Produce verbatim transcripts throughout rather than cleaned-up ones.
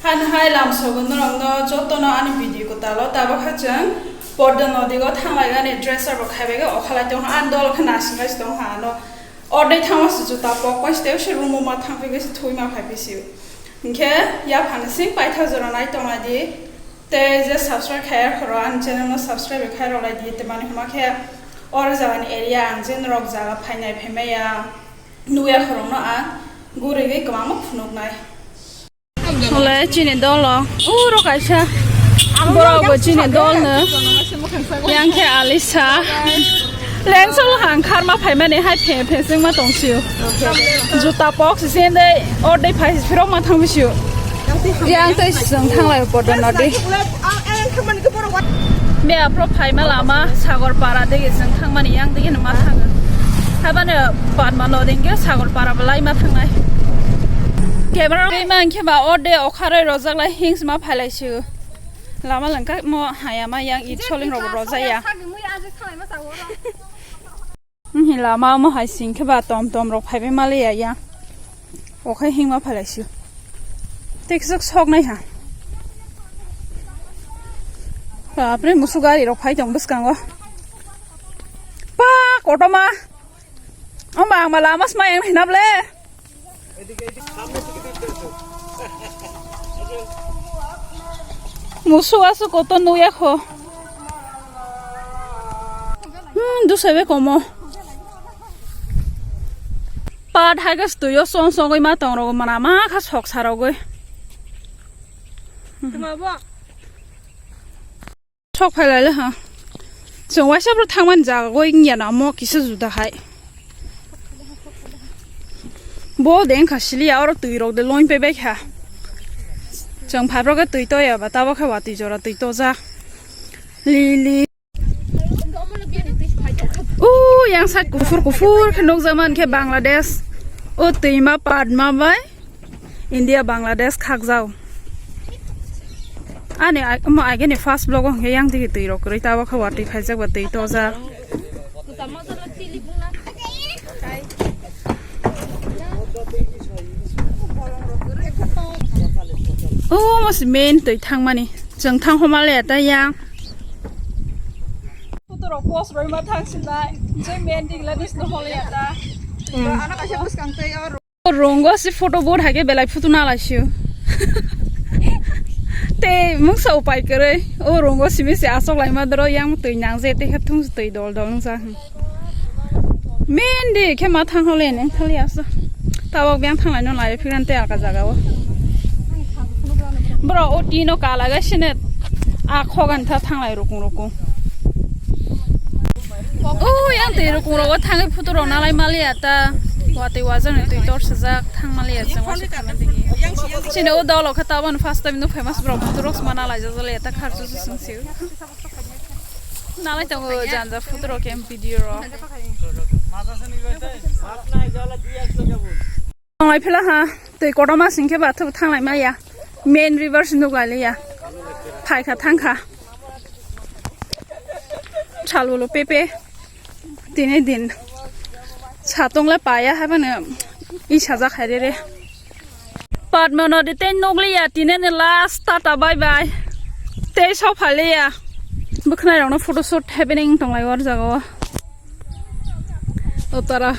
Hano hai lamsogo norokno jotono ani video kwtalo, tabok khe chwng Podda Nodi o thanglai ani dresser bo khaibai khe okhalai tongkha, ani dol khe nasinglai tongkha ano. Ordei thangma se juta pok paiste se room o ma thangphi se thwi ma phai phi se. Hinkhe yaphang sing paitha jora nai tonglai di. Tei je subscribe khaiya khoro ani channel no subscribe khai rok lai di, tei mani hwnba khe oro jagani area ang je norok jaga phainai phaimaya nuya khorokno ang gurigwi kwbangma phunuknai. Hole chini dolo uro kaisa borok bo chini dol no yang khe Alisa. Lensol hang kharma phaimani hai phe phe singma tong sio. Juta pok si sende ordei phai phirok ma thang bisio. Yang tei sung thanglai Podda Nodi. Mea pro phaima lama Sagor Para digi chwng thangmani yang digi ma thango. Habane Padma Nodi hwnkhe Sagor Para belai ma thangnai. Camera tei ma hwnkhe ba orde okharoi rojak lai hings ma phailai sio. Lama lengka mo hayama yang it soling rok rojaya. Wnghi lama omo hai sing khe ba tom tom rok phaibai maliya ya. Okhai hingma phalai sio. Tei kisa sok nai ha. Bapre, musu gari rok phai tong bwskango. Pa, kotorma. Omo ang ma lama sma yang hinap le. Musu asu kotor nuya kho. Hmm, dusai be komo. Pat hai khe twi o song song oi ma tong rogoi mana ma kha sok sa rogoi. Sok phai lai le ha. Chwng waisa bro thangmani jaga goi wngya na mo kisa juda hai. Bo de wngkha sili ya oro twi rok de loin pe bai kha. Chwng phai bro khe twi to ya ba tabo khe watwi jora twi to ja. Lili. O yang side kuphur kuphur khe nukjak man khe Bangladesh. O twima Padma bai India Bangladesh khakjao. Ani ai-, omo ageni first vlog o hwnkhe yang twi twi rok kwrwi tabo khe watwi khaijak ba twi tojak. O omo se main twi thangmani. Chwng thang homa le ta yang. Photo rok post roi ma thang sinai. Je main ding la dis no hole ya ta. Hmm. Ano kaisa bwskang tei o ro-, rongo si photo board hai khe belai photo na lai sio. Tei mungsa upai kwrwi. O rongo simi se asok lai ma doro yang twi nang je tei khe thung twi dol dol nung ja. Mendi khe ma thang hole neng thali aso. Tabok beng thang lai no lai phiran te alka jaga o. Bro o tino kala ga sine a khogan tha thang lai rukung rukung. O yang te rukung rogo thang photo rok na lai mali ata. Watwi wajan twi tor sajak thang mali ya. Sine o dolo kha tabon first time no famous bro photo rok ma na lai jajale ata khar chu chu sung siu. Nalai tongo janja photo rok em video rok. Tonglai phela ha, twi kotorma sing khe ba thwk thanglai maya. Main river se nuk lai liya. Phai kha thang kha. Sal ulo pepe. Tini din. Satong le paya hai bano i sajak hai re re. Padma Nodi tei nukliya tini ni last tata bye bye. Tei sok phaliya. Bwkhnai rokno photoshoot happening tonglai o jaga o. O tara.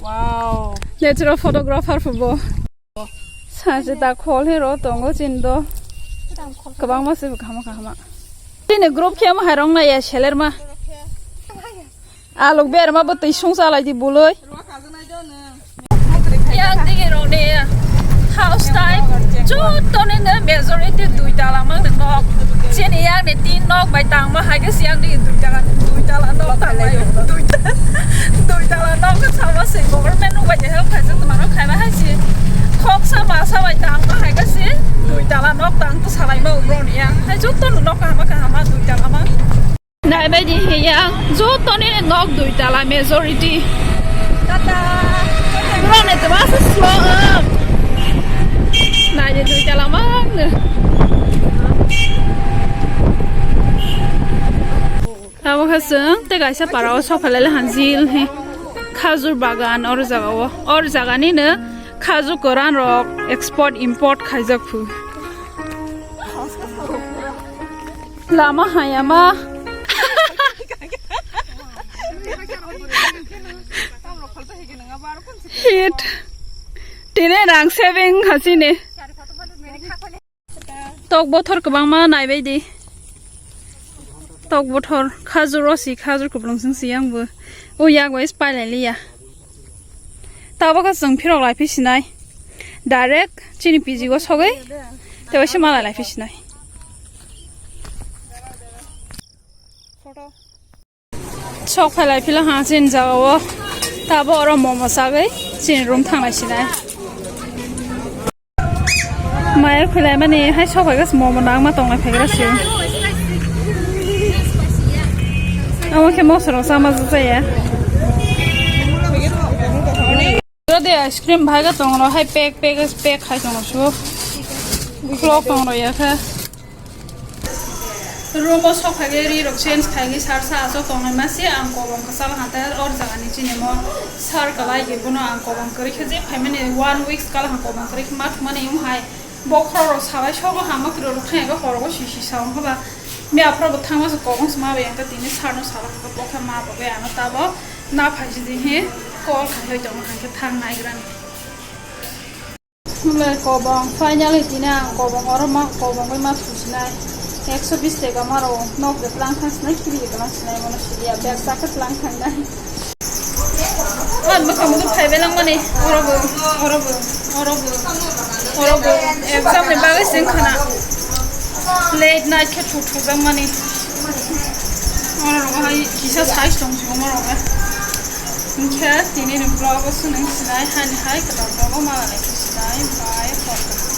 Wow. Natural photographer phubo. Saje ta khol he ro tongo chin do. Kwbangma se kahama kahama. Tini group khe ma hai rong na ya seler ma. Alok berma bo twi sung chalai di boloi. Yang digi rok ni house type joto ni no majority dui tala mang ni nok. Chini yang ni tin nok bai tangma hai khe yang digi dui tala dui tala nok tangma dui ta-, dui tala nok khe sama se government no bai help khai jat mano khai ma hai si. Khok sa ma sa bai tangma hai khe si dui tala nok tang to salai ma bro ni ya. Hai joto no nok kahama kahama dui tala mang. Nai bai di he yang, joto ni nok dui tala majority. Tata. Bro ne to bas slow up. Nai di dui tala mang ne. Abo kha chwng tei kaisa para o sok phalai le han jil he. Khajur bagan or jaga o. Or jaga ni no khaju kwran rok export import khaijak phu. Lama hayama. Hit. Tini rang saving hasini. Tok bothor kwbangma naibai di. Tok bothor khajur o si, khajur kwplwng sing si yang bo. O yak bai spai lai liya. Tabok khe chwng phirok lai phi sinai. Direct chini P G o sogwi tei waisa malai lai phi sinai. Sok phailai phila ha chini jagao. Tabo oro momo sagwi chini room thanglai sinai. Mayar khwlai mani hai sok hai gas momo nangma tonglai phaigra si. Amo khe mosoro sama jaya. Oro de ice cream bhai ga tongro hai pack, pack, pack hai tongro su. Clock tongro ya khe. Room o sok phai ri rok change khai ni sar sa asok tongnai ma se ang kobong kwchal hata or jaga ni chini mo sar kalai ge bono ang kobong kwrwi khe je phaimani one weeks kala ang kobong kwrwi khe ma thumani um hai bokhorok rok sabai sobo hama kwrwi rok thang ego horogo si si sa ong haba me aphra bo thangma se kobong se ma bai ang tini sar no sala haka bokha ma bo bai ano tabo na phai si di he call khai hoi tong hang khe thang nai gra ni. Hwnle kobong, finally tini ang kobong oro ma, kobong bai ma thusinai. Ekso bis taka maro, nok de tlang thang sinai, kiri de tlang sinai, mono siliya, bag jaket tlang thangnai. Ang bwkha mudu phai belangmani, oro bo, oro bo, oro bo, oro bo, exam ni bagwi sing khana. Late night khe thuk thuk jakmani. Oro rogo hai kisa size tong si omo rogo. Hingkhe tini ni vlog o swnang sinai, hani hai kwtal vlog o mala nai khe sinai, bye, khorka.